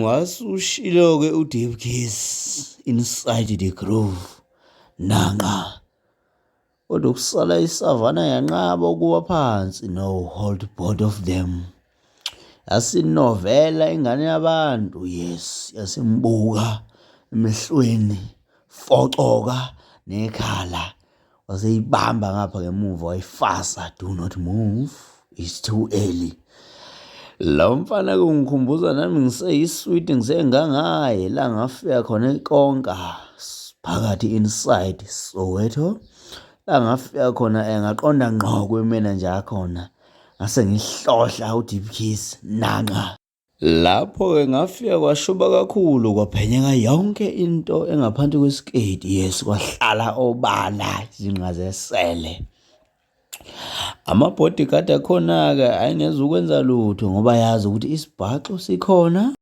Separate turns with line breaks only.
Wasushilo-ke uDeep Kiss inside the groove. Nanqa. Kodwa kusala isavana yanqaba ukuwa phansi. No hold both of them. Yasinovela ingane yabantu. Yes, yasimbuka emehlweni. Focoka nekhala. Waseyibamba ngapha ngemuva wayifasa. Do not move. It's too early. Lo mfana kungikhumbuza nami ngiseyiswidi ngisengangaye la ngafika khona ekonka phakathi inside Soweto la ngafika khona ngaqonda ngqo kwimenenja yakhona ngase ngihlohla uDeep Kiss nanqa. Lapho-ke ngafika kwashuba kakhulu kwaphenyeka yonke into engaphansi kwesiketi yes kwahlala obala izinqa zesele. Ama-bodyguard akhona-ke ayengeze ukwenza lutho ngoba yazi ukuthi isibhaxu sikhona.